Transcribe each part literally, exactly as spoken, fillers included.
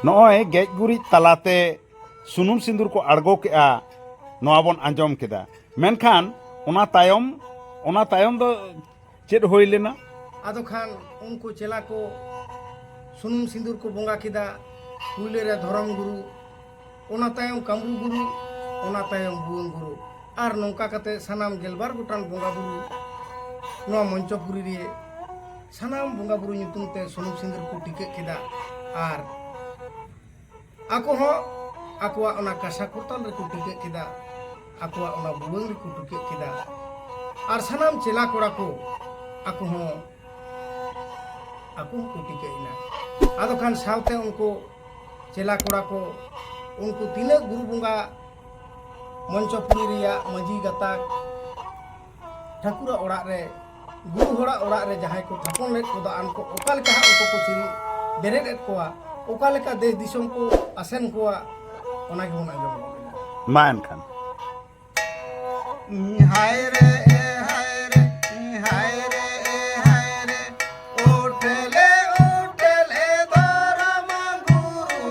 ᱱᱚᱜᱼᱚᱭ ᱜᱮᱡ ᱜᱩᱨᱤᱡ ᱛᱟᱞᱟᱛᱮ ᱥᱩᱱᱩᱢ ᱥᱤᱸᱫᱩᱨ ᱠᱚ ᱟᱬᱜᱚ ᱠᱮᱜᱼᱟ, ᱱᱚᱣᱟ ᱵᱚᱱ ᱟᱸᱡᱚᱢ ᱠᱮᱫᱟ᱾ ᱢᱮᱱᱠᱷᱟᱱ ᱚᱱᱟ ᱛᱟᱭᱚᱢ, ᱚᱱᱟ ᱛᱟᱭᱚᱢ ᱫᱚ ᱪᱮᱫ ᱦᱩᱭ ᱞᱮᱱᱟ? ᱟᱫᱚ ᱠᱷᱟᱱ ᱩᱱᱠᱩ ᱪᱮᱞᱟ ᱠᱚ ᱥᱩᱱᱩᱢ ᱥᱤᱸᱫᱩᱨ ᱠᱚ ᱵᱚᱸᱜᱟ ᱠᱮᱫᱟ᱾ ᱯᱩᱭᱞᱟᱹ ᱨᱮ ᱫᱷᱚᱨᱚᱢ ᱜᱩᱨᱩ, ᱚᱱᱟ ᱛᱟᱭᱚᱢ ᱠᱟᱢᱨᱩ ᱜᱩᱨᱩ, ᱚᱱᱟ ᱛᱟᱭᱚᱢ ᱵᱷᱩᱣᱟᱹᱝ ᱜᱩᱨᱩ᱾ ᱟᱨ ᱱᱚᱝᱠᱟ ᱠᱟᱛᱮ ᱥᱟᱱᱟᱢ ᱜᱮᱞᱵᱟᱨ ᱜᱚᱴᱟᱝ ᱵᱚᱸᱜᱟ ᱵᱩᱨᱩ ᱱᱚᱣᱟ ᱢᱚᱧᱪᱚᱯᱩᱨᱤ ᱨᱮ ᱥᱟᱱᱟᱢ ᱵᱚᱸᱜᱟ ᱵᱩᱨᱩ ᱧᱩᱛᱩᱢ ᱛᱮ ᱥᱩᱱᱩᱢ ᱥᱤᱸᱫᱩᱨ ᱠᱚ ᱴᱤᱠᱟᱹᱜ ᱠᱮᱫᱟ᱾ ᱟᱨ ᱟᱠᱚ ᱦᱚᱸ ᱟᱠᱚᱣᱟᱜ ᱚᱱᱟ ᱠᱟᱥᱟ ᱠᱚᱨᱛᱟᱞ ᱨᱮᱠᱚ ᱴᱤᱠᱟᱹᱜ ᱠᱮᱫᱟ, ᱟᱠᱚᱣᱟᱜ ᱚᱱᱟ ᱵᱷᱩᱣᱟᱹᱝ ᱨᱮᱠᱚ ᱴᱤᱠᱟᱹᱜ ᱠᱮᱫᱟ᱾ ᱟᱨ ᱥᱟᱱᱟᱢ ᱪᱮᱞᱟ ᱠᱚᱲᱟ ᱠᱚ ᱟᱠᱚ ᱦᱚᱸ ᱟᱠᱚ ᱦᱚᱸᱠᱚ ᱴᱤᱠᱟᱹᱭᱮᱱᱟ᱾ ᱟᱫᱚ ᱠᱷᱟᱱ ᱥᱟᱶᱛᱮ ᱩᱱᱠᱩ ᱪᱮᱞᱟ ᱠᱚᱲᱟ ᱠᱚ, ᱩᱱᱠᱩ ᱛᱤᱱᱟᱹᱜ ᱜᱩᱨᱩ ᱵᱚᱸᱜᱟ ᱢᱚᱧᱪᱚᱯᱩᱨᱤ ᱨᱮᱭᱟᱜ ᱢᱟᱹᱡᱷᱤ ᱜᱟᱛᱟᱠ ᱴᱷᱟᱹᱠᱩᱨᱟᱜ ᱚᱲᱟᱜ ᱨᱮ, ᱜᱩᱨᱩ ᱦᱚᱲᱟᱜ ᱚᱲᱟᱜ ᱨᱮ ᱡᱟᱦᱟᱸᱭ ᱠᱚ ᱛᱷᱟᱯᱚᱱ ᱞᱮᱫ ᱠᱚᱫᱚ, ᱟᱱᱠᱚ ᱚᱠᱟ ᱞᱮᱠᱟ ᱦᱟᱸᱜ ᱩᱱᱠᱩ ᱠᱚ ᱥᱤᱨᱤ ᱵᱮᱨᱮᱫ ᱮᱫ ᱠᱚᱣᱟ, ᱚᱠᱟ ᱞᱮᱠᱟ ᱫᱮᱥ ᱫᱤᱥᱚᱢ ᱠᱚ ᱟᱥᱮᱱ ᱠᱚᱣᱟ, ᱚᱱᱟ ᱜᱮᱵᱚᱱ ᱟᱸᱡᱚᱢ ᱜᱚᱫ ᱮᱫᱟ᱾ ᱢᱟ ᱮᱱᱠᱷᱟᱱ᱾ ᱦᱟᱭ ᱨᱮ, ᱦᱟᱭ ᱨᱮ, ᱦᱟᱭ ᱨᱮ, ᱦᱟᱭ ᱨᱮ, ᱩᱴᱷᱞᱮ, ᱩᱴᱷᱞᱮ ᱫᱷᱚᱨᱚᱢ ᱜᱩᱨᱩ,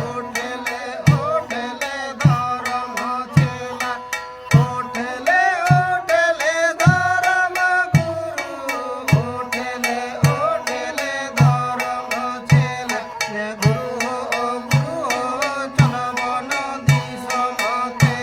ᱩᱴᱷᱞᱮ, ᱩᱴᱷᱞᱮ ᱫᱷᱚᱨᱚᱢ ᱪᱮᱞᱟ, ᱩᱴᱷᱞᱮ, ᱩᱴᱷᱞᱮ ᱫᱷᱚᱨᱚᱢ ᱜᱩᱨᱩ, ᱩᱴᱷᱞᱮ, ᱩᱴᱷᱞᱮ ᱫᱷᱚᱨᱚᱢ ᱪᱮᱞᱟ, ᱜᱩᱨᱩ, ᱜᱩᱨᱩ ᱪᱚᱞᱚ ᱵᱚᱱ ᱫᱤᱥᱚᱢ ᱛᱮ᱾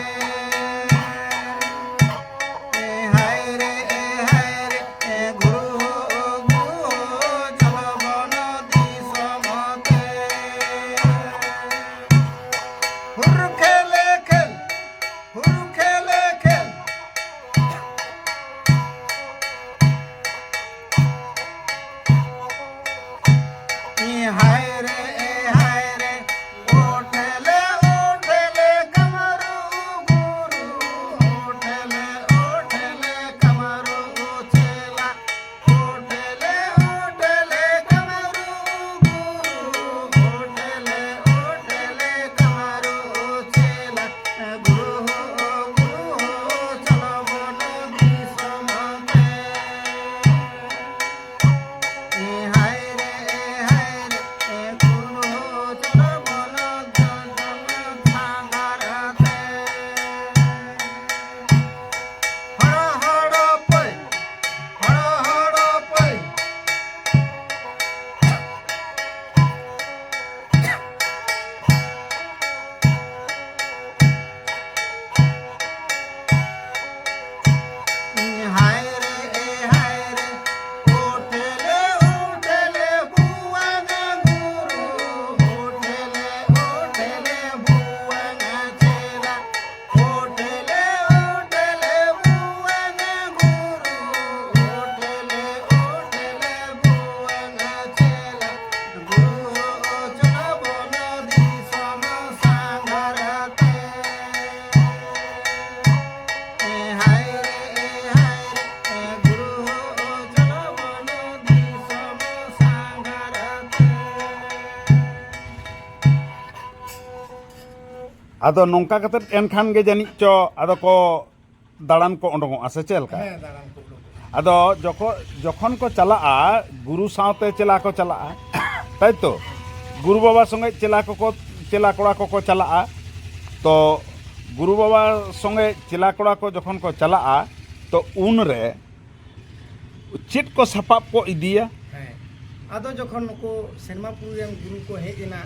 ᱟᱫᱚ ᱱᱚᱝᱠᱟ ᱠᱟᱛᱮᱫ ᱮᱱᱠᱷᱟᱱ ᱜᱮ ᱡᱟᱹᱱᱤᱡ ᱪᱚ ᱟᱫᱚ ᱠᱚ ᱫᱟᱬᱟᱱ ᱠᱚ ᱚᱰᱚᱝᱚᱜᱼᱟ, ᱥᱮ ᱪᱮᱫ ᱞᱮᱠᱟ? ᱦᱮᱸ, ᱫᱟᱬᱟᱱ ᱠᱚ ᱩᱰᱩᱠᱚᱜᱼᱟ᱾ ᱟᱫᱚ ᱡᱚᱠᱷᱚᱱ, ᱡᱚᱠᱷᱚᱱ ᱠᱚ ᱪᱟᱞᱟᱜᱼᱟ, ᱜᱩᱨᱩ ᱥᱟᱶᱛᱮ ᱪᱮᱞᱟ ᱠᱚ ᱪᱟᱞᱟᱜᱼᱟ, ᱛᱟᱭ ᱛᱚ? ᱜᱩᱨᱩ ᱵᱟᱵᱟ ᱥᱚᱸᱜᱮ ᱪᱮᱞᱟ ᱠᱚᱠᱚ, ᱪᱮᱞᱟ ᱠᱚᱲᱟ ᱠᱚᱠᱚ ᱪᱟᱞᱟᱜᱼᱟ᱾ ᱛᱚ ᱜᱩᱨᱩ ᱵᱟᱵᱟ ᱥᱚᱸᱜᱮ ᱪᱮᱞᱟ ᱠᱚᱲᱟ ᱠᱚ ᱡᱚᱠᱷᱚᱱ ᱠᱚ ᱪᱟᱞᱟᱜᱼᱟ, ᱛᱚ ᱩᱱᱨᱮ ᱪᱮᱫ ᱠᱚ ᱥᱟᱯᱟᱵ ᱠᱚ ᱤᱫᱤᱭᱟ? ᱦᱮᱸ, ᱟᱫᱚ ᱡᱚᱠᱷᱚᱱ ᱱᱩᱠᱩ ᱥᱮᱨᱢᱟᱯᱩᱨᱤ ᱨᱮᱱ ᱜᱩᱨᱩ ᱠᱚ ᱦᱮᱡ ᱮᱱᱟ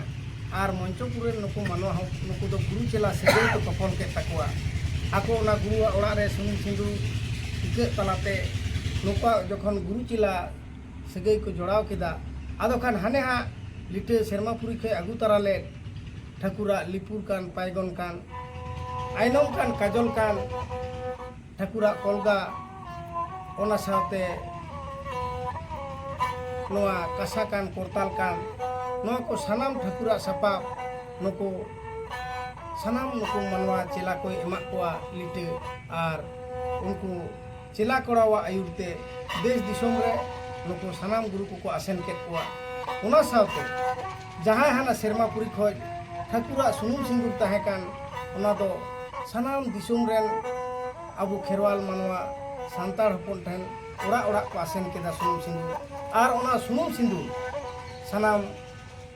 ᱟᱨ ᱢᱚᱧᱪᱚᱯᱩᱨ ᱨᱮᱱ ᱱᱩᱠᱩ ᱢᱟᱱᱣᱟ ᱦᱚᱸ, ᱱᱩᱠᱩ ᱫᱚ ᱜᱩᱨᱩ ᱪᱮᱞᱟ ᱥᱟᱹᱜᱟᱹᱭ ᱠᱚ ᱛᱚᱯᱚᱞ ᱠᱮᱫ ᱛᱟᱠᱚᱣᱟ᱾ ᱟᱠᱚ ᱚᱱᱟ ᱜᱩᱨᱩᱣᱟᱜ ᱚᱲᱟᱜ ᱨᱮ ᱥᱩᱱᱩᱢ ᱥᱤᱸᱫᱩᱨ ᱴᱤᱠᱟᱹᱜ ᱛᱟᱞᱟᱛᱮ ᱱᱩᱠᱩᱣᱟᱜ ᱡᱚᱠᱷᱚᱱ ᱜᱩᱨᱩ ᱪᱮᱞᱟ ᱥᱟᱹᱜᱟᱹᱭ ᱠᱚ ᱡᱚᱲᱟᱣ ᱠᱮᱫᱟ, ᱟᱫᱚ ᱠᱷᱟᱱ ᱦᱟᱱᱮ ᱦᱟᱸᱜ ᱞᱤᱴᱟᱹ ᱥᱮᱨᱢᱟᱯᱩᱨᱤ ᱠᱷᱚᱱ ᱟᱹᱜᱩ ᱛᱟᱨᱟ ᱞᱮᱫ ᱴᱷᱟᱹᱠᱩᱨᱟᱜ ᱞᱤᱯᱩᱨ ᱠᱟᱱ, ᱯᱟᱭᱜᱚᱱ ᱠᱟᱱ, ᱟᱭᱱᱚᱢ ᱠᱟᱱ, ᱠᱟᱡᱚᱞ ᱠᱟᱱ, ᱴᱷᱟᱹᱠᱩᱨᱟᱜ ᱠᱚᱞᱜᱟ, ᱚᱱᱟ ᱥᱟᱶᱛᱮ ᱱᱚᱣᱟ ᱠᱟᱸᱥᱟ ᱠᱟᱱ, ᱠᱚᱨᱛᱟᱞ ᱠᱟᱱ, ᱱᱚᱣᱟ ᱠᱚ ᱥᱟᱱᱟᱢ ᱴᱷᱟᱹᱠᱩᱨᱟᱜ ᱥᱟᱯᱟᱵ ᱱᱩᱠᱩ ᱥᱟᱱᱟᱢ ᱱᱩᱠᱩ ᱢᱟᱱᱣᱟ ᱪᱮᱞᱟ ᱠᱚᱭ ᱮᱢᱟᱜ ᱠᱚᱣᱟ ᱞᱤᱴᱟᱹ᱾ ᱟᱨ ᱩᱱᱠᱩ ᱪᱮᱞᱟ ᱠᱚᱲᱟᱣᱟᱜ ᱟᱹᱭᱩᱨ ᱛᱮ ᱫᱮᱥ ᱫᱤᱥᱚᱢ ᱨᱮ ᱱᱩᱠᱩ ᱥᱟᱱᱟᱢ ᱜᱩᱨᱩ ᱠᱚᱠᱚ ᱟᱥᱮᱱ ᱠᱮᱫ ᱠᱚᱣᱟ᱾ ᱚᱱᱟ ᱥᱟᱶᱛᱮ ᱡᱟᱦᱟᱸᱭ ᱦᱟᱱᱟ ᱥᱮᱨᱢᱟᱯᱩᱨᱤ ᱠᱷᱚᱱ ᱴᱷᱟᱹᱠᱩᱨᱟᱜ ᱥᱩᱱᱩᱢ ᱥᱤᱸᱫᱩᱨ ᱛᱟᱦᱮᱸ ᱠᱟᱱ, ᱚᱱᱟ ᱫᱚ ᱥᱟᱱᱟᱢ ᱫᱤᱥᱚᱢ ᱨᱮᱱ ᱟᱵᱚ ᱠᱷᱮᱨᱣᱟᱞ ᱢᱟᱱᱣᱟ, ᱥᱟᱱᱛᱟᱲ ᱦᱚᱯᱚᱱ ᱴᱷᱮᱱ ᱚᱲᱟᱜ ᱚᱲᱟᱜ ᱠᱚ ᱟᱥᱮᱱ ᱠᱮᱫᱟ ᱥᱩᱱᱩᱢ ᱥᱤᱸᱫᱩᱨ᱾ ᱟᱨ ᱚᱱᱟ ᱥᱩᱱᱩᱢ ᱥᱤᱸᱫᱩᱨ ᱥᱟᱱᱟᱢ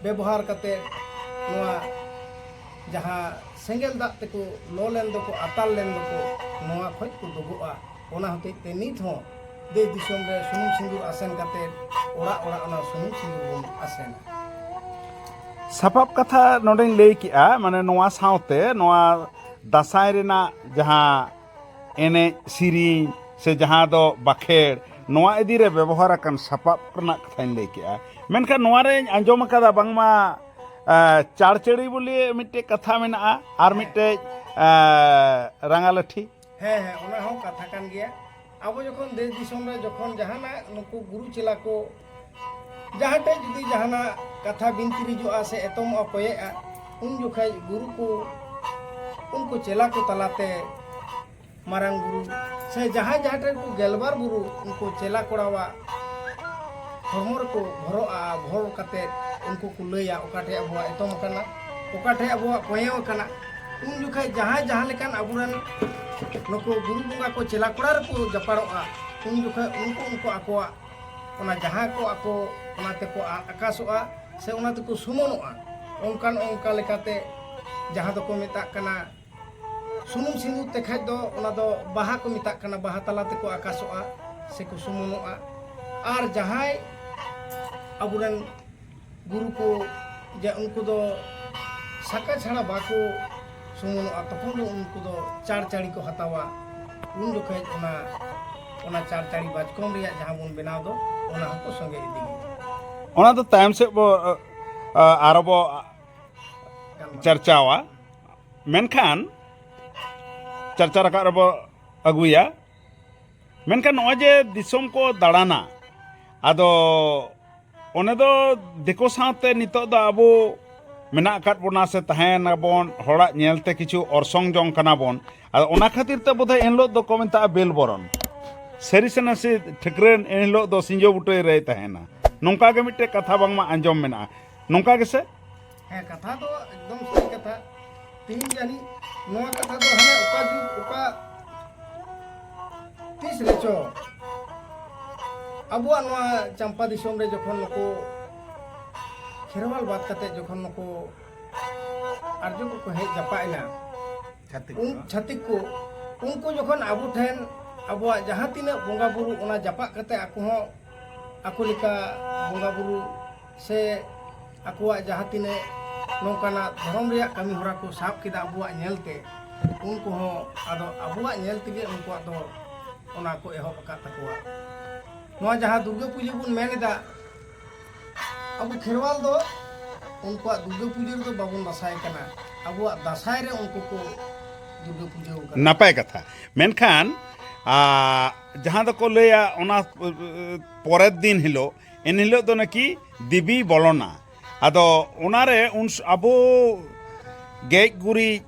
ᱵᱮᱵᱚᱦᱟᱨ ᱠᱟᱛᱮ ᱱᱚᱣᱟ ᱡᱟᱦᱟᱸ ᱥᱮᱸᱜᱮᱞ ᱫᱟᱜ ᱛᱮᱠᱚ ᱞᱚ ᱞᱮᱱ ᱫᱚᱠᱚ, ᱟᱛᱟᱨ ᱞᱮᱱ ᱫᱚᱠᱚ, ᱱᱚᱣᱟ ᱠᱷᱚᱱ ᱠᱚ ᱰᱚᱵᱚᱜᱼᱟ᱾ ᱚᱱᱟ ᱦᱚᱛᱮᱡ ᱛᱮ ᱱᱤᱛ ᱦᱚᱸ ᱫᱮᱥ ᱫᱤᱥᱚᱢ ᱨᱮ ᱥᱩᱱᱩᱢ ᱥᱤᱸᱫᱩᱨ ᱟᱥᱮᱱ ᱠᱟᱛᱮ ᱚᱲᱟᱜ ᱚᱲᱟᱜ ᱚᱱᱟ ᱥᱩᱱᱩᱢ ᱥᱤᱸᱫᱩᱨ ᱵᱚᱱ ᱟᱥᱮᱱᱟ᱾ ᱥᱟᱯᱟᱵ ᱠᱟᱛᱷᱟ ᱱᱚᱰᱮᱧ ᱞᱟᱹᱭ ᱠᱮᱜᱼᱟ, ᱢᱟᱱᱮ ᱱᱚᱣᱟ ᱥᱟᱶᱛᱮ ᱱᱚᱣᱟ ᱫᱟᱸᱥᱟᱭ ᱨᱮᱱᱟᱜ ᱡᱟᱦᱟᱸ ᱮᱱᱮᱡ ᱥᱮᱨᱮᱧ ᱥᱮ ᱡᱟᱦᱟᱸ ᱫᱚ ᱵᱟᱸᱠᱷᱮᱲ, ᱱᱚᱣᱟ ᱤᱫᱤ ᱨᱮ ᱵᱮᱵᱚᱦᱟᱨ ᱟᱠᱟᱱ ᱥᱟᱯᱟᱵ ᱨᱮᱱᱟᱜ ᱠᱟᱛᱷᱟᱧ ᱞᱟᱹᱭ ᱠᱮᱜᱼᱟ᱾ ᱢᱮᱱᱠᱷᱟᱱ ᱱᱚᱣᱟ ᱨᱮᱧ ᱟᱸᱡᱚᱢ ᱟᱠᱟᱫᱟ ᱵᱟᱝᱢᱟ, ᱟ, ᱪᱟᱲᱪᱟᱹᱲᱤ ᱵᱚᱞᱮ ᱢᱤᱫᱴᱮᱡ ᱠᱟᱛᱷᱟ ᱢᱮᱱᱟᱜᱼᱟ, ᱟᱨ ᱢᱤᱫᱴᱮᱡ, ᱟ, ᱨᱟᱸᱜᱟᱞᱟᱹᱴᱷᱤ᱾ ᱦᱮᱸ, ᱦᱮᱸ, ᱚᱱᱟ ᱦᱚᱸ ᱠᱟᱛᱷᱟ ᱠᱟᱱ ᱜᱮᱭᱟ᱾ ᱟᱵᱚ ᱡᱚᱠᱷᱚᱱ ᱫᱮᱥ ᱫᱤᱥᱚᱢ ᱨᱮ ᱡᱚᱠᱷᱚᱱ ᱡᱟᱦᱟᱱᱟᱜ ᱱᱩᱠᱩ ᱜᱩᱨᱩ ᱪᱮᱞᱟ ᱠᱚ ᱡᱟᱦᱟᱸ ᱴᱷᱮᱡ ᱡᱩᱫᱤ ᱡᱟᱦᱟᱱᱟᱜ ᱠᱟᱛᱷᱟ ᱵᱤᱱᱛᱤ ᱦᱤᱡᱩᱜᱼᱟ ᱥᱮ ᱮᱛᱚᱢᱚᱜᱼᱟ, ᱠᱚᱭᱮᱜᱼᱟ, ᱩᱱ ᱡᱚᱠᱷᱮᱡ ᱜᱩᱨᱩ ᱠᱚ ᱩᱱᱠᱩ ᱪᱮᱞᱟ ᱠᱚ ᱛᱟᱞᱟᱛᱮ ᱢᱟᱨᱟᱝ ᱵᱩᱨᱩ ᱥᱮ ᱡᱟᱦᱟᱸᱭ ᱡᱟᱦᱟᱸ ᱴᱷᱮᱱ ᱠᱚ ᱜᱮᱞᱵᱟᱨ ᱵᱩᱨᱩ, ᱩᱱᱠᱩ ᱪᱮᱞᱟ ᱠᱚᱲᱟᱣᱟᱜ ᱦᱚᱲᱢᱚ ᱨᱮᱠᱚ ᱵᱷᱚᱨᱚᱜᱼᱟ᱾ ᱵᱷᱚᱨ ᱠᱟᱛᱮ ᱩᱱᱠᱩ ᱠᱚ ᱞᱟᱹᱭᱟ ᱚᱠᱟ ᱴᱷᱮᱡ ᱟᱵᱚᱣᱟᱜ ᱮᱛᱚᱢ ᱟᱠᱟᱱᱟ, ᱚᱠᱟ ᱴᱷᱮᱡ ᱟᱵᱚᱣᱟᱜ ᱠᱚᱭᱮᱣ ᱟᱠᱟᱱᱟ᱾ ᱩᱱ ᱡᱚᱠᱷᱟᱡ ᱡᱟᱦᱟᱸᱭ ᱡᱟᱦᱟᱸ ᱞᱮᱠᱟᱱ ᱟᱵᱚᱨᱮᱱ ᱱᱩᱠᱩ ᱜᱩᱨᱩ ᱵᱚᱸᱜᱟ ᱠᱚ ᱪᱮᱞᱟ ᱠᱚᱲᱟ ᱨᱮᱠᱚ ᱡᱟᱯᱟᱲᱚᱜᱼᱟ, ᱩᱱ ᱡᱚᱠᱷᱟᱡ ᱩᱱᱠᱩ ᱩᱱᱠᱩ ᱟᱠᱚᱣᱟᱜ ᱚᱱᱟ ᱡᱟᱦᱟᱸ ᱠᱚ ᱟᱠᱚ ᱚᱱᱟ ᱛᱮᱠᱚ ᱟ- ᱟᱠᱟᱥᱚᱜᱼᱟ ᱥᱮ ᱚᱱᱟ ᱛᱮᱠᱚ ᱥᱩᱢᱟᱹᱱᱚᱜᱼᱟ᱾ ᱚᱱᱠᱟᱱ ᱚᱱᱠᱟ ᱞᱮᱠᱟᱛᱮ ᱡᱟᱦᱟᱸ ᱫᱚᱠᱚ ᱢᱮᱛᱟᱜ ᱠᱟᱱᱟ ᱥᱩᱱᱩᱢ ᱥᱤᱸᱫᱩᱨ ᱛᱮᱠᱷᱟᱡ ᱫᱚ ᱚᱱᱟ ᱫᱚ ᱵᱟᱦᱟ ᱠᱚ ᱢᱮᱛᱟᱜ ᱠᱟᱱᱟ, ᱵᱟᱦᱟ ᱛᱟᱞᱟ ᱛᱮᱠᱚ ᱟᱠᱟᱥᱚᱜᱼᱟ ᱥᱮᱠᱚ ᱥᱩᱢᱟᱹᱱᱚᱜᱼᱟ᱾ ᱟᱨ ᱡᱟᱦᱟᱸᱭ ᱟᱵᱚᱨᱮᱱ ᱜᱩᱨᱩ ᱠᱚ ᱡᱮ ᱩᱱᱠᱩ ᱫᱚ ᱥᱟᱠᱟ ᱪᱷᱟᱲᱟ ᱵᱟᱠᱚ ᱥᱩᱢᱟᱹᱱᱚᱜᱼᱟ, ᱛᱚᱠᱷᱚᱱ ᱫᱚ ᱩᱱᱠᱩ ᱫᱚ ᱪᱟᱲ ᱪᱟᱹᱲᱤ ᱠᱚ ᱦᱟᱛᱟᱣᱟ᱾ ᱩᱱ ᱡᱚᱠᱷᱮᱡ ᱚᱱᱟ ᱚᱱᱟ ᱪᱟᱲ ᱪᱟᱹᱲᱤ ᱵᱟᱪᱠᱚᱢ ᱨᱮᱭᱟᱜ ᱡᱟᱦᱟᱸ ᱵᱚᱱ ᱵᱮᱱᱟᱣ ᱫᱚ, ᱚᱱᱟ ᱦᱚᱸᱠᱚ ᱥᱚᱸᱜᱮ ᱤᱫᱤ ᱜᱮᱭᱟ᱾ ᱚᱱᱟ ᱫᱚ ᱛᱟᱭᱚᱢ ᱥᱮᱫ ᱵᱚ ᱟ, ᱟᱨᱚ ᱵᱚ ᱜᱟᱞᱢᱟᱨᱟᱣ᱾ ᱪᱟᱨᱪᱟᱣᱟ᱾ ᱢᱮᱱᱠᱷᱟᱱ ᱪᱟᱨᱪᱟ ᱨᱟᱠᱟᱵ ᱨᱮᱵᱚ ᱟᱹᱜᱩᱭᱟ᱾ ᱢᱮᱱᱠᱷᱟᱱ ᱱᱚᱜᱼᱚᱭ ᱡᱮ ᱫᱤᱥᱚᱢ ᱠᱚ ᱫᱟᱬᱟᱱᱟ, ᱟᱫᱚ ᱚᱱᱮ ᱫᱚ ᱫᱤᱠᱩ ᱥᱟᱶᱛᱮ ᱱᱤᱛᱚᱜ ᱫᱚ ᱟᱵᱚ ᱢᱮᱱᱟᱜ ᱟᱠᱟᱫ ᱵᱚᱱᱟ ᱥᱮ ᱛᱟᱦᱮᱸᱱᱟᱵᱚᱱ, ᱦᱚᱲᱟᱜ ᱧᱮᱞᱛᱮ ᱠᱤᱪᱷᱩ ᱚᱨᱥᱚᱝ ᱡᱚᱝ ᱠᱟᱱᱟ ᱵᱚᱱ᱾ ᱟᱫᱚ ᱚᱱᱟ ᱠᱷᱟᱹᱛᱤᱨ ᱛᱮ ᱵᱳᱫᱷᱚᱭ ᱮᱱᱦᱤᱞᱳᱜ ᱫᱚᱠᱚ ᱢᱮᱛᱟᱜᱼᱟ ᱵᱮᱞ ᱵᱚᱨᱚᱱ᱾ ᱥᱟᱹᱨᱤ ᱥᱮ ᱱᱟᱥᱮ ᱴᱷᱟᱹᱠᱨᱟᱹᱱ ᱮᱱᱦᱤᱞᱳᱜ ᱫᱚ ᱥᱤᱸᱡᱚ ᱵᱩᱴᱟᱹᱭ ᱨᱮᱭ ᱛᱟᱦᱮᱱᱟ, ᱱᱚᱝᱠᱟ ᱜᱮ ᱢᱤᱫᱴᱮᱡ ᱠᱟᱛᱷᱟ ᱵᱟᱝᱢᱟ ᱟᱸᱡᱚᱢ ᱢᱮᱱᱟᱜᱼᱟ, ᱱᱚᱝᱠᱟ ᱜᱮᱥᱮ? ᱦᱮᱸ, ᱠᱟᱛᱷᱟ ᱫᱚ ᱮᱠᱫᱚᱢ ᱥᱟᱹᱨᱤ ᱠᱟᱛᱷᱟ᱾ ᱛᱮᱦᱮᱧ ᱡᱟᱹᱱᱤᱡ ᱱᱚᱣᱟ ᱠᱟᱛᱷᱟ ᱫᱚ ᱦᱟᱱᱮ ᱚᱠᱟ ᱡᱩᱜᱽ, ᱚᱠᱟ ᱛᱤᱥ ᱨᱮᱪᱚ ᱟᱵᱚᱣᱟᱜ ᱱᱚᱣᱟ ᱪᱟᱢᱯᱟ ᱫᱤᱥᱚᱢ ᱨᱮ ᱡᱚᱠᱷᱚᱱ ᱱᱩᱠᱩ ᱠᱷᱮᱨᱣᱟᱞ ᱵᱟᱫ ᱠᱟᱛᱮ ᱡᱚᱠᱷᱚᱱ ᱱᱩᱠᱩ ᱟᱨᱡᱚ ᱠᱚᱠᱚ ᱦᱮᱡ ᱡᱟᱯᱟᱜ ᱮᱱᱟ, ᱪᱷᱟᱹᱛᱤᱠ ᱩᱱ ᱠᱚ᱾ ᱪᱷᱟᱹᱛᱤᱠ ᱠᱚ, ᱩᱱᱠᱩ ᱡᱚᱠᱷᱚᱱ ᱟᱵᱚ ᱴᱷᱮᱱ ᱟᱵᱚᱣᱟᱜ ᱡᱟᱦᱟᱸ ᱛᱤᱱᱟᱹᱜ ᱵᱚᱸᱜᱟ ᱵᱩᱨᱩ, ᱚᱱᱟ ᱡᱟᱯᱟᱜ ᱠᱟᱛᱮ ᱟᱠᱚ ᱦᱚᱸ ᱟᱠᱚ ᱞᱮᱠᱟ ᱵᱚᱸᱜᱟ ᱵᱩᱨᱩ ᱥᱮ ᱟᱠᱚᱣᱟᱜ ᱡᱟᱦᱟᱸ ᱛᱤᱱᱟᱹᱜ ᱱᱚᱝᱠᱟᱱᱟᱜ ᱫᱷᱚᱨᱚᱢ ᱨᱮᱭᱟᱜ ᱠᱟᱹᱢᱤ ᱦᱚᱨᱟ ᱠᱚ ᱥᱟᱵ ᱠᱮᱫᱟ ᱟᱵᱚᱣᱟᱜ ᱧᱮᱞ ᱛᱮ, ᱩᱱᱠᱩ ᱦᱚᱸ ᱟᱫᱚ ᱟᱵᱚᱣᱟᱜ ᱧᱮᱞ ᱛᱮᱜᱮ ᱩᱱᱠᱩᱣᱟᱜ ᱫᱚ ᱚᱱᱟ ᱠᱚ ᱮᱦᱚᱵ ᱟᱠᱟᱫ ᱛᱟᱠᱚᱣᱟ᱾ ᱱᱚᱣᱟ ᱡᱟᱦᱟᱸ ᱫᱩᱨᱜᱟᱹ ᱯᱩᱡᱟᱹ ᱵᱚᱱ ᱢᱮᱱ ᱮᱫᱟ, ᱟᱵᱚ ᱠᱷᱮᱨᱣᱟᱞ ᱫᱚ ᱩᱱᱠᱩᱣᱟᱜ ᱫᱩᱨᱜᱟᱹ ᱯᱩᱡᱟᱹ ᱨᱮᱫᱚ ᱵᱟᱵᱚᱱ ᱫᱟᱸᱥᱟᱭ ᱠᱟᱱᱟ, ᱟᱵᱚᱣᱟᱜ ᱫᱟᱸᱥᱟᱭ ᱨᱮ ᱩᱱᱠᱩ ᱠᱚ ᱫᱩᱨᱜᱟᱹ ᱯᱩᱡᱟᱹ ᱟᱠᱟᱱᱟ᱾ ᱱᱟᱯᱟᱭ ᱠᱟᱛᱷᱟ᱾ ᱢᱮᱱᱠᱷᱟᱱ, ᱟ, ᱡᱟᱦᱟᱸ ᱫᱚᱠᱚ ᱞᱟᱹᱭᱟ ᱚᱱᱟ, ᱮ, ᱯᱚᱨᱮᱨ ᱫᱤᱱ ᱦᱤᱞᱳᱜ, ᱮᱱ ᱦᱤᱞᱳᱜ ᱫᱚ ᱱᱟᱠᱤ ᱫᱮᱵᱤ ᱵᱚᱞᱚᱱᱟ᱾ ᱟᱫᱚ ᱚᱱᱟᱨᱮ ᱩᱱ ᱥ-, ᱟᱵᱚ ᱜᱮᱡ ᱜᱩᱨᱤᱡ,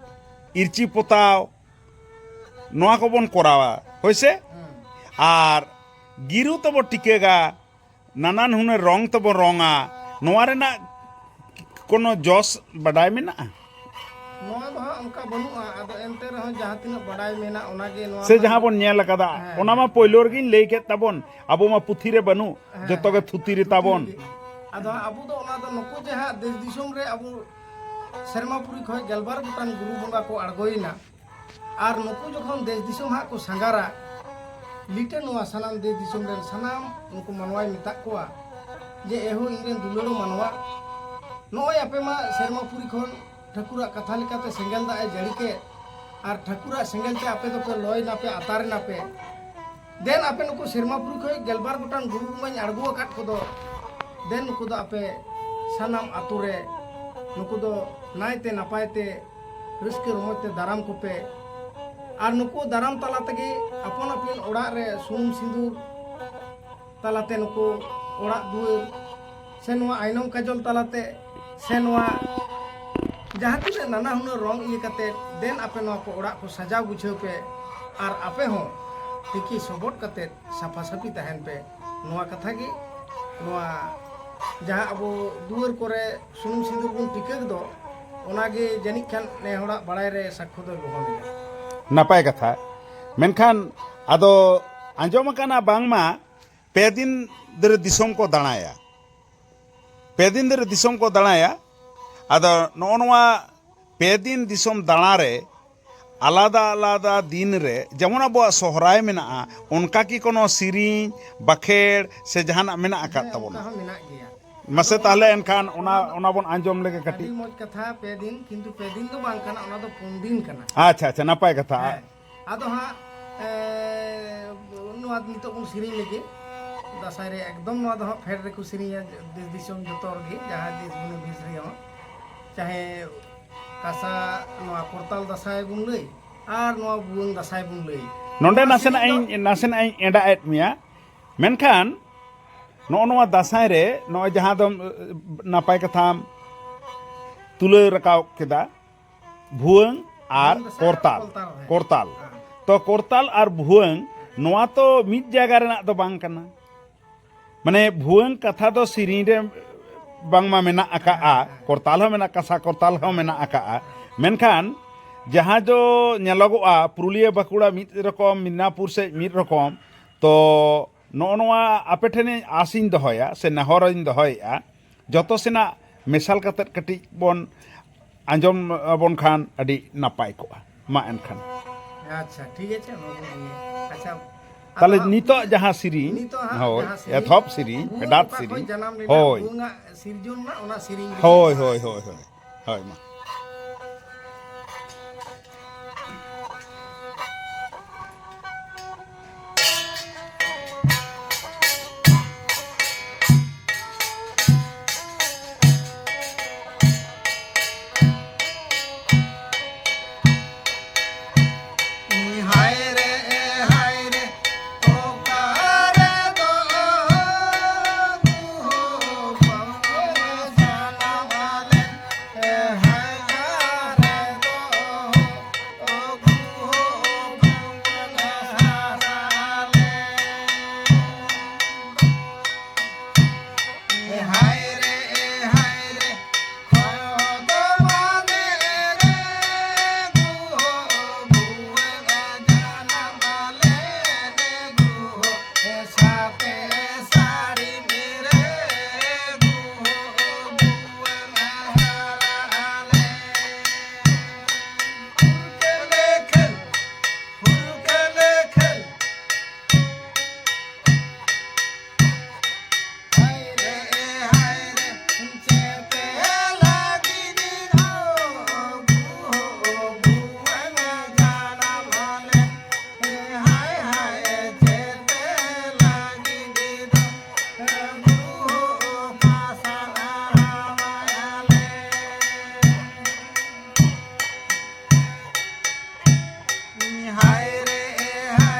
ᱤᱨᱪᱤ ᱯᱚᱛᱟᱣ, ᱱᱚᱣᱟ ᱠᱚᱵᱚᱱ ᱠᱚᱨᱟᱣᱟ, ᱦᱳᱭ ᱥᱮ? ᱦᱮᱸ᱾ ᱟᱨ ᱜᱤᱨᱩ ᱛᱮᱵᱚ ᱴᱤᱠᱟᱹᱜᱟ, ᱱᱟᱱᱟᱱ ᱦᱩᱱᱟᱹᱨ ᱨᱚᱝ ᱛᱮᱵᱚ ᱨᱚᱝᱟ, ᱱᱚᱣᱟ ᱨᱮᱱᱟᱜ ᱠᱳᱱᱳ ᱡᱚᱥ ᱵᱟᱰᱟᱭ ᱢᱮᱱᱟᱜᱼᱟ? ᱱᱚᱣᱟ ᱫᱚ ᱦᱟᱸᱜ ᱚᱱᱠᱟ ᱵᱟᱹᱱᱩᱜᱼᱟ᱾ ᱟᱫᱚ ᱮᱱᱛᱮ ᱨᱮᱦᱚᱸ ᱡᱟᱦᱟᱸ ᱛᱤᱱᱟᱹᱜ ᱵᱟᱰᱟᱭ ᱢᱮᱱᱟᱜ, ᱚᱱᱟᱜᱮ ᱱᱚᱣᱟ ᱥᱮ ᱢᱟ ᱡᱟᱦᱟᱸ ᱵᱚᱱ ᱧᱮᱞ ᱟᱠᱟᱫᱟ, ᱦᱮᱸ, ᱚᱱᱟ ᱢᱟ ᱦᱮᱸ᱾ ᱯᱳᱭᱞᱳ ᱨᱮᱜᱤᱧ ᱞᱟᱹᱭ ᱠᱮᱫ ᱛᱟᱵᱚᱱ, ᱟᱵᱚ ᱢᱟ ᱯᱩᱛᱷᱤ ᱨᱮ ᱵᱟᱹᱱᱩᱜ, ᱦᱮᱸ, ᱡᱚᱛᱚ ᱜᱮ ᱦᱮᱸ᱾ ᱛᱷᱩᱛᱤ ᱨᱮ ᱛᱷᱩᱛᱤ ᱛᱟᱵᱚᱱ᱾ ᱨᱮᱜᱮ᱾ ᱟᱫᱚ ᱦᱟᱸᱜ ᱟᱵᱚ ᱫᱚ ᱚᱱᱟ ᱫᱚ ᱱᱩᱠᱩ ᱡᱟᱦᱟᱸ ᱫᱮᱥ ᱫᱤᱥᱚᱢ ᱨᱮ ᱟᱵᱚ ᱥᱮᱨᱢᱟᱯᱩᱨᱤ ᱠᱷᱚᱱ ᱜᱮᱞᱵᱟᱨ ᱜᱚᱴᱟᱝ ᱜᱩᱨᱩ ᱵᱚᱸᱜᱟ ᱠᱚ ᱟᱬᱜᱚᱭᱮᱱᱟ, ᱟᱨ ᱱᱩᱠᱩ ᱡᱚᱠᱷᱚᱱ ᱫᱮᱥ ᱫᱤᱥᱚᱢ ᱦᱟᱸᱜ ᱠᱚ ᱥᱟᱸᱜᱷᱟᱨᱟ, ᱞᱤᱴᱟᱹ ᱱᱚᱣᱟ ᱥᱟᱱᱟᱢ ᱫᱮᱥ ᱫᱤᱥᱚᱢ ᱨᱮᱱ ᱥᱟᱱᱟᱢ ᱱᱩᱠᱩ ᱢᱟᱱᱣᱟᱭ ᱢᱮᱛᱟᱜ ᱠᱚᱣᱟ ᱡᱮ, "ᱮᱦᱳ ᱤᱧ ᱨᱮᱱ ᱫᱩᱞᱟᱹᱲ ᱢᱟᱱᱣᱟ, ᱱᱚᱜᱼᱚᱭ ᱟᱯᱮ ᱢᱟ ᱥᱮᱨᱢᱟᱯᱩᱨᱤ ᱠᱷᱚᱱ ᱴᱷᱟᱹᱠᱩᱨᱟᱜ ᱠᱟᱛᱷᱟ ᱞᱮᱠᱟᱛᱮ ᱥᱮᱸᱜᱮᱞ ᱫᱟᱜ ᱮ ᱡᱟᱹᱲᱤ ᱠᱮᱫ, ᱟᱨ ᱴᱷᱟᱹᱠᱩᱨᱟᱜ ᱥᱮᱸᱜᱮᱞ ᱛᱮ ᱟᱯᱮ ᱫᱚᱯᱮ ᱞᱚᱭ ᱱᱟᱯᱮ, ᱟᱛᱟᱨ ᱮᱱᱟᱯᱮ᱾ ᱫᱮᱱ ᱟᱯᱮ ᱱᱩᱠᱩ ᱥᱮᱨᱢᱟᱯᱩᱨᱤ ᱠᱷᱚᱱ ᱜᱮᱞᱵᱟᱨ ᱜᱚᱴᱟᱝ ᱜᱩᱨᱩ ᱵᱚᱸᱜᱟᱧ ᱟᱬᱜᱚ ᱟᱠᱟᱫ ᱠᱚᱫᱚ, ᱫᱮᱱ ᱱᱩᱠᱩ ᱫᱚ ᱟᱯᱮ ᱥᱟᱱᱟᱢ ᱟᱛᱳ ᱨᱮ ᱱᱩᱠᱩ ᱫᱚ ᱱᱟᱭᱛᱮ ᱱᱟᱯᱟᱭ ᱛᱮ ᱨᱟᱹᱥᱠᱟᱹ ᱨᱚᱢᱚᱡᱽ ᱛᱮ ᱫᱟᱨᱟᱢ ᱠᱚᱯᱮ᱾ ᱟᱨ ᱱᱩᱠᱩ ᱫᱟᱨᱟᱢ ᱛᱟᱞᱟ ᱛᱮᱜᱮ ᱟᱯᱟᱱ ᱟᱹᱯᱤᱱ ᱚᱲᱟᱜ ᱨᱮ ᱥᱩᱱᱩᱢ ᱥᱤᱸᱫᱩᱨ ᱛᱟᱞᱟᱛᱮ ᱱᱩᱠᱩ ᱚᱲᱟᱜ ᱫᱩᱣᱟᱹᱨ ᱥᱮ ᱱᱚᱣᱟ ᱟᱭᱱᱚᱢ ᱠᱟᱡᱚᱞ ᱛᱟᱞᱟᱛᱮ ᱥᱮ ᱱᱚᱣᱟ ᱡᱟᱦᱟᱸ ᱛᱤᱱᱟᱹᱜ ᱱᱟᱱᱟ ᱦᱩᱱᱟᱹᱨ ᱨᱚᱝ ᱤᱭᱟᱹ ᱠᱟᱛᱮ, ᱫᱮᱱ ᱟᱯᱮ ᱱᱚᱣᱟ ᱠᱚ ᱚᱲᱟᱜ ᱠᱚ ᱥᱟᱡᱟᱣ ᱜᱩᱪᱷᱟᱹᱣ ᱯᱮ ᱟᱨ ᱟᱯᱮ ᱦᱚᱸ ᱛᱤᱠᱤ ᱥᱚᱵᱚᱫ ᱠᱟᱛᱮ ᱥᱟᱯᱷᱟ ᱥᱟᱹᱯᱷᱤ ᱛᱟᱦᱮᱱ ᱯᱮ᱾ ᱱᱚᱣᱟ ᱠᱟᱛᱷᱟ ᱜᱮ ᱱᱚᱣᱟ ᱡᱟᱦᱟᱸ ᱟᱵᱚ ᱫᱩᱣᱟᱹᱨ ᱠᱚᱨᱮ ᱥᱩᱱᱩᱢ ᱥᱤᱸᱫᱩᱨ ᱵᱚᱱ ᱴᱤᱠᱟᱹᱜ ᱫᱚ, ᱚᱱᱟᱜᱮ ᱡᱟᱹᱱᱤᱡ ᱠᱷᱟᱱ ᱱᱮ ᱦᱚᱲᱟᱜ ᱵᱟᱲᱟᱭ ᱨᱮ ᱥᱟᱠᱠᱷᱚ ᱫᱚᱭ ᱵᱚᱦᱚᱱ ᱮᱫᱟ᱾ ᱱᱟᱯᱟᱭ ᱠᱟᱛᱷᱟ᱾ ᱢᱮᱱᱠᱷᱟᱱ ᱟᱫᱚ ᱟᱸᱡᱚᱢ ᱟᱠᱟᱱᱟ ᱵᱟᱝᱢᱟ ᱯᱮ ᱫᱤᱱ ᱫᱷᱚᱨᱮ ᱫᱤᱥᱚᱢ ᱠᱚ ᱫᱟᱬᱟᱭᱟ, ᱯᱮ ᱫᱤᱱ ᱫᱷᱚᱨᱮ ᱫᱤᱥᱚᱢ ᱠᱚ ᱫᱟᱬᱟᱭᱟ᱾ ᱟᱫᱚ ᱱᱚᱜᱼᱚ ᱱᱚᱣᱟ ᱯᱮ ᱫᱤᱱ ᱫᱤᱥᱚᱢ ᱫᱟᱬᱟ ᱨᱮ ᱟᱞᱟᱫᱟ ᱟᱞᱟᱫᱟ ᱫᱤᱱ ᱨᱮ, ᱡᱮᱢᱚᱱ ᱟᱵᱚᱣᱟᱜ ᱥᱚᱦᱨᱟᱭ ᱢᱮᱱᱟᱜᱼᱟ, ᱚᱱᱠᱟ ᱠᱤ ᱠᱳᱱᱳ ᱥᱮᱨᱮᱧ ᱵᱟᱠᱷᱮᱲ ᱥᱮ ᱡᱟᱦᱟᱱᱟᱜ ᱢᱮᱱᱟᱜ ᱟᱠᱟᱫ ᱦᱮᱸ, ᱛᱟᱵᱚᱱᱟ? ᱚᱱᱠᱟ ᱦᱚᱸ ᱢᱮᱱᱟᱜ ᱜᱮᱭᱟ᱾ ᱢᱟᱥᱮ ᱟᱫᱚ ᱛᱟᱦᱞᱮ ᱚᱱᱟ ᱮᱱᱠᱷᱟᱱ ᱚᱱᱟ, ᱚᱱᱟ ᱚᱱᱟ ᱵᱚᱱ ᱟᱸᱡᱚᱢ ᱞᱮᱜᱮ ᱟᱹᱰᱤ ᱠᱟᱹᱴᱤᱡ᱾ ᱢᱚᱡᱽ ᱠᱟᱛᱷᱟ, ᱯᱮ ᱫᱤᱱ, ᱠᱤᱱᱛᱩ ᱯᱮ ᱫᱤᱱ ᱫᱚ ᱵᱟᱝ ᱠᱟᱱᱟ, ᱚᱱᱟ ᱫᱚ ᱯᱩᱱ ᱫᱤᱱ ᱠᱟᱱᱟ᱾ ᱟᱪᱪᱷᱟ, ᱟᱪᱪᱷᱟ, ᱱᱟᱯᱟᱭ ᱠᱟᱛᱷᱟ᱾ ᱦᱮᱸ, ᱟᱫᱚ ᱦᱟᱸᱜ, ᱮ, ᱱᱚᱣᱟ ᱱᱤᱛᱚᱜ ᱵᱚᱱ ᱥᱮᱨᱮᱧ ᱞᱮᱜᱮ᱾ ᱫᱟᱸᱥᱟᱭ ᱨᱮ ᱮᱠᱫᱚᱢ ᱱᱚᱣᱟ ᱫᱚ ᱦᱟᱸᱜ ᱯᱷᱮᱰ ᱨᱮᱠᱚ ᱥᱮᱨᱮᱧᱟ, ᱫᱮᱥ ᱫᱤᱥᱚᱢ ᱡᱚᱛᱚ ᱨᱮᱜᱮ, ᱡᱟᱦᱟᱸ ᱫᱮᱥ ᱵᱷᱩᱢᱤ ᱫᱮᱥ ᱨᱮᱦᱚᱸ, ᱪᱟᱦᱮ ᱠᱟᱥᱟ, ᱱᱚᱣᱟ ᱠᱚᱨᱛᱟᱞ ᱫᱟᱸᱥᱟᱭ ᱵᱚᱱ ᱞᱟᱹᱭ, ᱟᱨ ᱱᱚᱣᱟ ᱵᱷᱩᱣᱟᱹᱝ ᱫᱟᱸᱥᱟᱭ ᱵᱚᱱ ᱞᱟᱹᱭ᱾ ᱱᱚᱰᱮ ᱱᱚᱣᱟ ᱱᱟᱥᱮᱱᱟᱜ ᱥᱮᱨᱮᱧ ᱫᱚ ᱤᱧ, ᱱᱟᱥᱮᱱᱟᱜ ᱤᱧ ᱮᱸᱰᱟ ᱮᱫ ᱢᱮᱭᱟ, ᱢᱮᱱᱠᱷᱟᱱ ᱱᱚᱜᱼᱚ ᱱᱚᱣᱟ ᱫᱟᱸᱥᱟᱭ ᱨᱮ ᱱᱚᱜᱼᱚᱭ ᱡᱟᱦᱟᱸ ᱫᱚᱢ, ᱮ, ᱱᱟᱯᱟᱭ ᱠᱟᱛᱷᱟᱢ ᱛᱩᱞᱟᱹᱣ ᱨᱟᱠᱟᱵ ᱠᱮᱫᱟ, ᱵᱷᱩᱣᱟᱹᱝ ᱟᱨ ᱵᱷᱩᱣᱟᱹᱝ ᱫᱟᱸᱥᱟᱭ ᱟᱨ ᱠᱚᱨᱛᱟᱞ, ᱠᱚᱨᱛᱟᱞ ᱨᱮ᱾ ᱠᱚᱨᱛᱟᱞ᱾ ᱦᱮᱸ᱾ ᱛᱚ ᱠᱚᱨᱛᱟᱞ ᱟᱨ ᱵᱷᱩᱣᱟᱹᱝ, ᱱᱚᱣᱟ ᱛᱚ ᱢᱤᱫ ᱡᱟᱭᱜᱟ ᱨᱮᱱᱟᱜ ᱫᱚ ᱵᱟᱝ ᱠᱟᱱᱟ᱾ ᱢᱟᱱᱮ ᱵᱷᱩᱣᱟᱹᱝ ᱠᱟᱛᱷᱟ ᱫᱚ ᱥᱮᱨᱮᱧ ᱨᱮ ᱵᱟᱝᱢᱟ ᱢᱮᱱᱟᱜ ᱟᱠᱟᱜᱼᱟ, ᱦᱮᱸ, ᱦᱮᱸ᱾ ᱠᱚᱨᱛᱟᱞ ᱦᱚᱸ ᱢᱮᱱᱟᱜ, ᱠᱟᱥᱟ ᱠᱚᱨᱛᱟᱞ ᱦᱚᱸ ᱢᱮᱱᱟᱜ ᱟᱠᱟᱜᱼᱟ᱾ ᱢᱮᱱᱠᱷᱟᱱ ᱡᱟᱦᱟᱸ ᱫᱚ ᱧᱮᱞᱚᱜᱚᱜᱼᱟ, ᱯᱩᱨᱩᱞᱤᱭᱟᱹ ᱵᱟᱸᱠᱩᱲᱟ ᱢᱤᱫ ᱨᱚᱠᱚᱢ, ᱢᱤᱫᱱᱟᱯᱩᱨ ᱥᱮᱫ ᱢᱤᱫ ᱨᱚᱠᱚᱢ᱾ ᱛᱚ ᱱᱚᱜᱼᱚ ᱱᱚᱣᱟ ᱟᱯᱮ ᱴᱷᱮᱱ ᱟᱥᱤᱧ ᱫᱚᱦᱚᱭᱟ ᱥᱮ ᱱᱮᱦᱚᱨᱤᱧ ᱫᱚᱦᱚᱭᱮᱫᱼᱟ, ᱡᱚᱛᱚ ᱥᱮᱱᱟᱜ ᱢᱮᱥᱟᱞ ᱠᱟᱛᱮᱫ ᱠᱟᱹᱴᱤᱡ ᱵᱚᱱ ᱟᱸᱡᱚᱢ ᱟᱵᱚᱱ ᱠᱷᱟᱱ ᱟᱹᱰᱤ ᱱᱟᱯᱟᱭ ᱠᱚᱜᱼᱟ᱾ ᱢᱟ ᱮᱱᱠᱷᱟᱱ᱾ ᱟᱪᱪᱷᱟ, ᱴᱷᱤᱠ ᱟᱪᱷᱮ, ᱚᱱᱟ ᱵᱚᱱ ᱤᱭᱟᱹ᱾ ᱟᱪᱪᱷᱟ, ᱛᱟᱦᱞᱮ ᱟᱫᱚ ᱦᱟᱸᱜ ᱱᱤᱛᱚᱜ ᱡᱟᱦᱟᱸ ᱥᱮᱨᱮᱧ, ᱱᱤᱛᱚᱜ ᱦᱟᱸᱜ ᱦᱳᱭ, ᱡᱟᱦᱟᱸ ᱥᱮᱨᱮᱧ, ᱮᱛᱚᱦᱚᱵ ᱥᱮᱨᱮᱧ, ᱵᱷᱩᱣᱟᱹᱝ ᱯᱷᱮᱰᱟᱛ ᱚᱠᱟ ᱠᱷᱚᱱ ᱥᱮᱨᱮᱧ, ᱡᱟᱱᱟᱢ ᱞᱮᱱᱟ, ᱦᱳᱭ᱾ ᱵᱷᱩᱣᱟᱹᱝᱟᱜ ᱥᱤᱨᱡᱚᱱ ᱨᱮᱱᱟᱜ ᱚᱱᱟ ᱥᱮᱨᱮᱧ ᱜᱮ᱾ ᱦᱳᱭ, ᱦᱳᱭ, ᱦᱳᱭ, ᱦᱳᱭ, ᱦᱳᱭ, ᱢᱟ᱾ ᱦᱟᱭ ᱨᱮ, ᱦᱟᱭ ᱨᱮ, ᱚᱠᱟ ᱨᱮᱫᱚ ᱫᱩᱦᱟᱹ ᱵᱟᱝ ᱡᱟᱱᱟᱢ ᱞᱮᱱ? ᱦᱟᱭ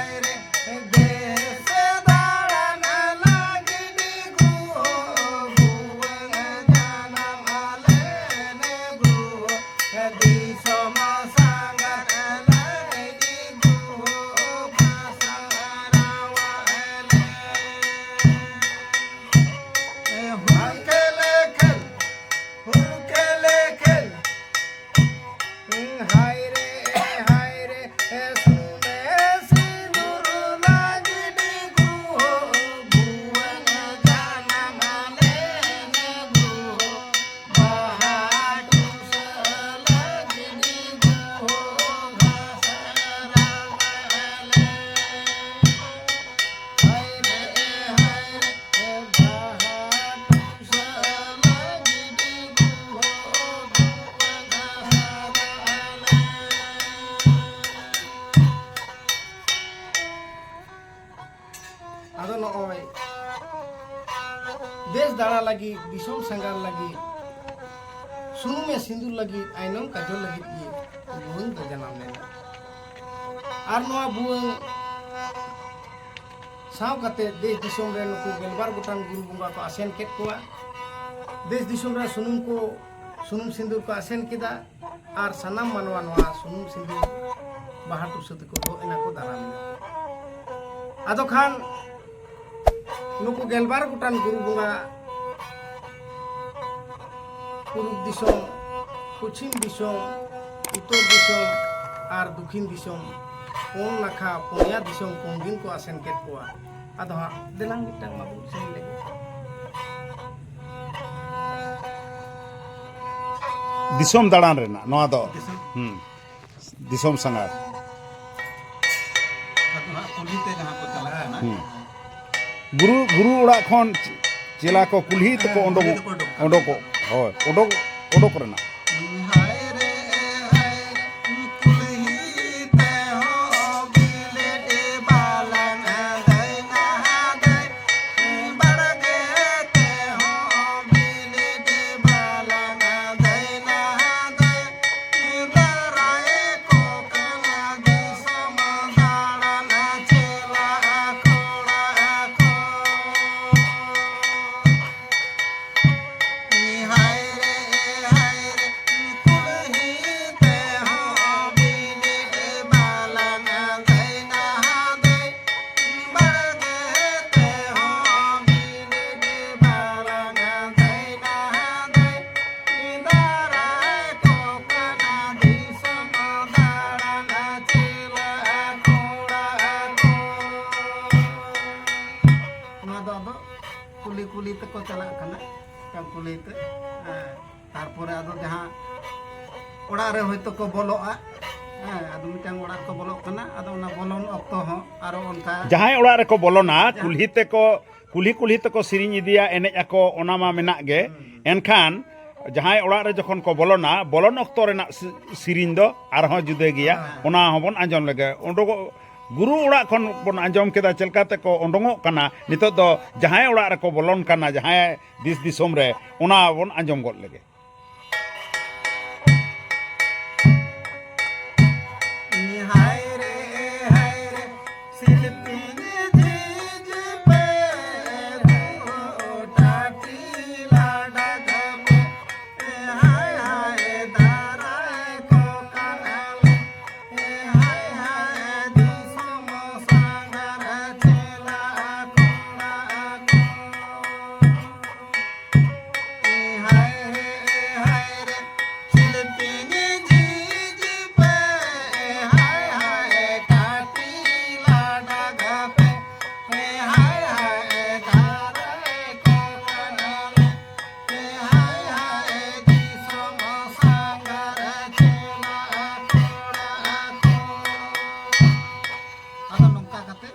ᱞᱟᱹᱜᱤᱫ, ᱫᱤᱥᱚᱢ ᱥᱟᱸᱜᱷᱟᱨ ᱞᱟᱹᱜᱤᱫ, ᱥᱩᱱᱩᱢᱮ ᱥᱤᱸᱫᱩᱨ ᱞᱟᱹᱜᱤᱫ, ᱟᱭᱱᱚᱢ ᱠᱟᱡᱚᱞ ᱞᱟᱹᱜᱤᱫ ᱜᱮ ᱵᱷᱩᱣᱟᱹᱝ ᱫᱚ ᱡᱟᱱᱟᱢ ᱞᱮᱱᱟ᱾ ᱟᱨ ᱱᱚᱣᱟ ᱵᱷᱩᱣᱟᱹᱝ ᱥᱟᱶ ᱠᱟᱛᱮ ᱫᱮᱥ ᱫᱤᱥᱚᱢ ᱨᱮ ᱱᱩᱠᱩ ᱜᱮᱞᱵᱟᱨ ᱜᱚᱴᱟᱝ ᱜᱩᱨᱩ ᱵᱚᱸᱜᱟ ᱠᱚ ᱟᱥᱮᱱ ᱠᱮᱫ ᱠᱚᱣᱟ᱾ ᱫᱮᱥ ᱫᱤᱥᱚᱢ ᱨᱮ ᱥᱩᱱᱩᱢ ᱠᱚ, ᱥᱩᱱᱩᱢ ᱥᱤᱸᱫᱩᱨ ᱠᱚ ᱟᱥᱮᱱ ᱠᱮᱫᱟ᱾ ᱟᱨ ᱥᱟᱱᱟᱢ ᱢᱟᱱᱣᱟ ᱱᱚᱣᱟ ᱥᱩᱱᱩᱢ ᱥᱤᱸᱫᱩᱨ ᱵᱟᱦᱟ ᱴᱩᱥᱟᱹ ᱛᱮᱠᱚ ᱫᱚᱜ ᱮᱱᱟ ᱠᱚ, ᱫᱟᱨᱟᱢ ᱮᱱᱟ ᱠᱚ᱾ ᱟᱫᱚ ᱠᱷᱟᱱ ᱱᱩᱠᱩ ᱜᱮᱞᱵᱟᱨ ᱜᱚᱴᱟᱝ ᱜᱩᱨᱩ ᱵᱚᱸᱜᱟ ᱯᱩᱨᱩᱵ ᱫᱤᱥᱚᱢ, ᱯᱚᱪᱷᱤᱢ ᱫᱤᱥᱚᱢ, ᱩᱛᱛᱚᱨ ᱫᱤᱥᱚᱢ ᱟᱨ ᱫᱚᱠᱷᱤᱱ ᱫᱤᱥᱚᱢ, ᱯᱩᱱ ᱱᱟᱠᱷᱟ ᱯᱩᱱᱭᱟ ᱫᱤᱥᱚᱢ ᱠᱚᱝᱜᱤᱱ ᱠᱚ ᱟᱥᱮᱱ ᱠᱮᱫ ᱠᱚᱣᱟ᱾ ᱟᱫᱚ ᱦᱟᱸᱜ ᱫᱮᱞᱟᱝ ᱢᱤᱫᱴᱟᱝ ᱢᱟᱵᱚᱱ ᱥᱮᱨᱮᱧ ᱞᱮᱜᱮ᱾ ᱫᱤᱥᱚᱢ ᱫᱟᱬᱟᱱ ᱨᱮᱱᱟᱜ ᱱᱚᱣᱟ ᱫᱚ᱾ ᱫᱤᱥᱚᱢ᱾ ᱦᱩᱸ᱾ ᱫᱤᱥᱚᱢ ᱥᱟᱸᱜᱷᱟᱨ᱾ ᱟᱫᱚ ᱦᱟᱸᱜ ᱠᱩᱞᱦᱤ ᱛᱮ ᱡᱟᱦᱟᱸ ᱠᱚ ᱪᱟᱞᱟᱜ ᱠᱟᱱᱟ᱾ ᱦᱩᱸ᱾ ᱜᱩᱨᱩ, ᱜᱩᱨᱩ ᱚᱲᱟᱜ ᱠᱷᱚᱱ ᱪᱮᱞᱟ ᱠᱚ ᱠᱩᱞᱦᱤ ᱛᱮᱠᱚ ᱦᱮᱸ, ᱚᱰᱚᱠᱚᱜ, ᱠᱩᱞᱦᱤ ᱛᱮᱠᱚ ᱚᱰᱚᱠ ᱠᱟᱱᱟ᱾ ᱚᱰᱚᱠᱚᱜ, ᱦᱳᱭ, ᱚᱰᱚᱠ, ᱚᱰᱚᱠ ᱨᱮᱱᱟᱜ᱾ ᱦᱟᱭ ᱨᱮ, ᱦᱟᱭ ᱨᱮ, ᱠᱩᱞᱦᱤ ᱛᱮᱦᱚᱸ ᱵᱤᱞᱤ ᱵᱟᱞᱟᱝ ᱟᱫᱟᱭ ᱱᱟᱦᱟᱫᱟᱭ᱾ ᱵᱟᱲᱜᱮ ᱛᱮᱦᱚᱸ ᱵᱤᱞᱤ ᱵᱟᱞᱟᱝ ᱟᱫᱟᱭ ᱱᱟᱦᱟᱫᱟᱭ᱾ ᱫᱟᱨᱟᱭ ᱠᱚ ᱠᱟᱱᱟ ᱫᱤᱥᱚᱢ ᱫᱟᱬᱟᱱ ᱪᱮᱞᱟ ᱠᱚᱲᱟ ᱠᱚ᱾ ᱦᱟᱭ ᱨᱮ, ᱦᱟᱭ ᱨᱮ, ᱠᱩᱞᱦᱤ ᱛᱮᱦᱚᱸ ᱵᱤᱞᱤ ᱵᱟᱞᱟᱝ ᱟᱫᱟᱭ ᱱᱟᱦᱟᱫᱟᱭ᱾ ᱵᱟᱲᱜᱮ ᱛᱮᱦᱚᱸ ᱵᱤᱞᱤ ᱵᱟᱞᱟᱝ ᱟᱫᱟᱭ ᱱᱟᱦᱟᱫᱟᱭ᱾ ᱫᱟᱨᱟᱭ ᱠᱚ ᱠᱟᱱᱟ ᱫᱤᱥᱚᱢ ᱫᱟᱬᱟᱱ ᱪᱮᱞᱟ ᱠᱚᱲᱟ ᱠᱚ᱾ ᱱᱚᱣᱟ ᱫᱚ ᱟᱫᱚ ᱠᱩᱞᱦᱤ ᱠᱩᱞᱦᱤ ᱛᱮᱠᱚ ᱪᱟᱞᱟᱜ ᱠᱟᱱᱟ, ᱢᱤᱫᱴᱟᱝ ᱠᱩᱞᱦᱤ ᱛᱮ᱾ ᱦᱮᱸ, ᱛᱟᱨᱯᱚᱨᱮ ᱟᱫᱚ ᱡᱟᱦᱟᱸ ᱚᱲᱟᱜ ᱨᱮ ᱦᱚᱭᱛᱳ ᱠᱚ ᱵᱚᱞᱚᱜᱼᱟ, ᱦᱮᱸ, ᱟᱫᱚ ᱢᱤᱫᱴᱟᱝ ᱚᱲᱟᱜ ᱨᱮᱠᱚ ᱵᱚᱞᱚᱜ ᱠᱟᱱᱟ, ᱟᱫᱚ ᱚᱱᱟ ᱵᱚᱞᱚᱱ ᱚᱠᱛᱚ ᱦᱚᱸ ᱟᱨᱚ ᱚᱱᱠᱟ ᱡᱟᱦᱟᱸᱭ ᱚᱲᱟᱜ ᱨᱮᱠᱚ ᱵᱚᱞᱚᱱᱟ, ᱡᱟᱦᱟᱸ ᱠᱩᱞᱦᱤ ᱛᱮᱠᱚ, ᱠᱩᱞᱦᱤ ᱠᱩᱞᱦᱤ ᱛᱮᱠᱚ ᱥᱮᱨᱮᱧ ᱤᱫᱤᱭᱟ, ᱮᱱᱮᱡ ᱟᱠᱚ, ᱚᱱᱟ ᱢᱟ ᱢᱮᱱᱟᱜ ᱜᱮ᱾ ᱦᱩᱸ᱾ ᱮᱱᱠᱷᱟᱱ ᱡᱟᱦᱟᱸᱭ ᱚᱲᱟᱜ ᱨᱮ ᱡᱚᱠᱷᱚᱱ ᱠᱚ ᱵᱚᱞᱚᱱᱟ, ᱵᱚᱞᱚᱱ ᱚᱠᱛᱚ ᱨᱮᱱᱟᱜ ᱥᱮ-, ᱥᱮᱨᱮᱧ ᱫᱚ ᱟᱨᱦᱚᱸ ᱡᱩᱫᱟᱹ ᱜᱮᱭᱟ᱾ ᱦᱮᱸ᱾ ᱚᱱᱟ ᱦᱚᱸᱵᱚᱱ ᱟᱸᱡᱚᱢ ᱞᱮᱜᱮ᱾ ᱩᱰᱩᱠᱚᱜ ᱜᱩᱨᱩ ᱚᱲᱟᱜ ᱠᱷᱚᱱ ᱵᱚᱱ ᱟᱸᱡᱚᱢ ᱠᱮᱫᱟ ᱪᱮᱫ ᱞᱮᱠᱟ ᱛᱮᱠᱚ ᱚᱰᱚᱝᱚᱜ ᱠᱟᱱᱟ, ᱱᱤᱛᱚᱜ ᱫᱚ ᱡᱟᱦᱟᱸᱭ ᱚᱲᱟᱜ ᱨᱮᱠᱚ ᱵᱚᱞᱚᱱ ᱠᱟᱱᱟ, ᱡᱟᱦᱟᱸᱭ ᱫᱮᱥ ᱫᱤᱥᱚᱢ ᱨᱮ, ᱚᱱᱟ ᱵᱚᱱ ᱟᱸᱡᱚᱢ ᱜᱚᱫ ᱞᱮᱜᱮ᱾ ᱟᱫᱚ ᱱᱚᱝᱠᱟ ᱠᱟᱛᱮ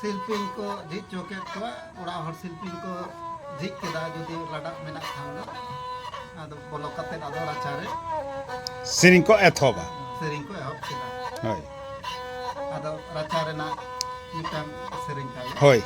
ᱥᱤᱞᱯᱤᱧ ᱠᱚ ᱡᱷᱤᱡ ᱦᱚᱪᱚ ᱠᱮᱫ ᱠᱚᱣᱟ, ᱚᱲᱟᱜ ᱦᱚᱲ ᱥᱤᱞᱯᱤᱧ ᱠᱚ ᱡᱷᱤᱡ ᱠᱮᱫᱟ, ᱡᱩᱫᱤ ᱞᱟᱰᱟᱜ ᱢᱮᱱᱟᱜ ᱠᱷᱟᱱ ᱫᱚ᱾ ᱟᱫᱚ ᱵᱚᱞᱚ ᱠᱟᱛᱮ ᱟᱫᱚ ᱨᱟᱪᱟᱨᱮ ᱥᱮᱨᱮᱧ ᱠᱚ ᱮᱛᱚᱦᱚᱵᱟ᱾ ᱥᱮᱨᱮᱧ ᱠᱚ ᱮᱦᱚᱵ ᱠᱮᱫᱟ᱾ ᱦᱳᱭ᱾ ᱟᱫᱚ ᱨᱟᱪᱟ ᱨᱮᱱᱟᱜ ᱢᱤᱫᱴᱟᱝ ᱥᱮᱨᱮᱧ ᱛᱟᱭᱚᱢ᱾ ᱦᱳᱭ᱾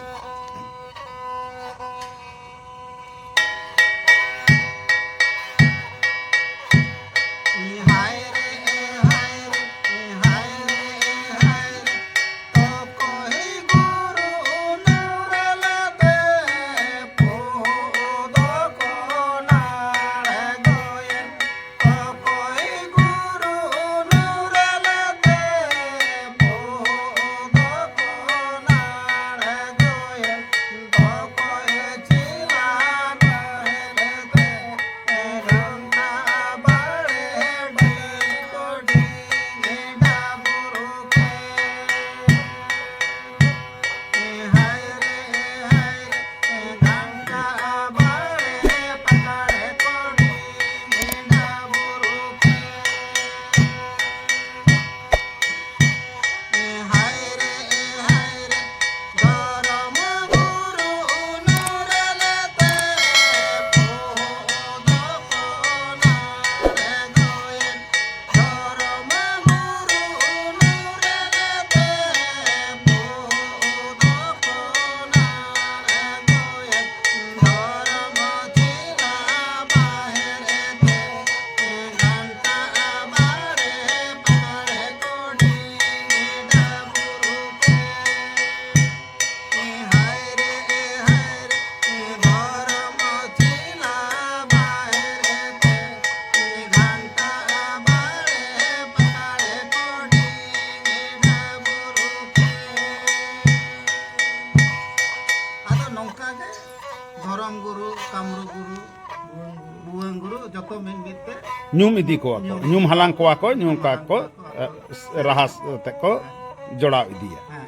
ᱚᱱᱠᱟᱜᱮ ᱫᱷᱚᱨᱚᱢ ᱜᱩᱨᱩ, ᱠᱟᱢᱨᱩ ᱜᱩᱨᱩ, ᱵᱷᱩᱣᱟᱹᱝ ᱜᱩᱨᱩ, ᱡᱚᱛᱚ ᱢᱤᱫ ᱢᱤᱫ ᱛᱮ ᱧᱩᱢ ᱤᱫᱤ ᱠᱚᱣᱟ ᱠᱚ, ᱧᱩᱢ ᱦᱟᱞᱟᱝ ᱠᱚᱣᱟ ᱠᱚ, ᱧᱩᱢ ᱠᱟᱜ ᱠᱚ, ᱮ, ᱨᱟᱦᱟ ᱛᱮ ᱠᱚ ᱡᱚᱲᱟᱣ ᱤᱫᱤᱭᱟ᱾ ᱦᱮᱸ᱾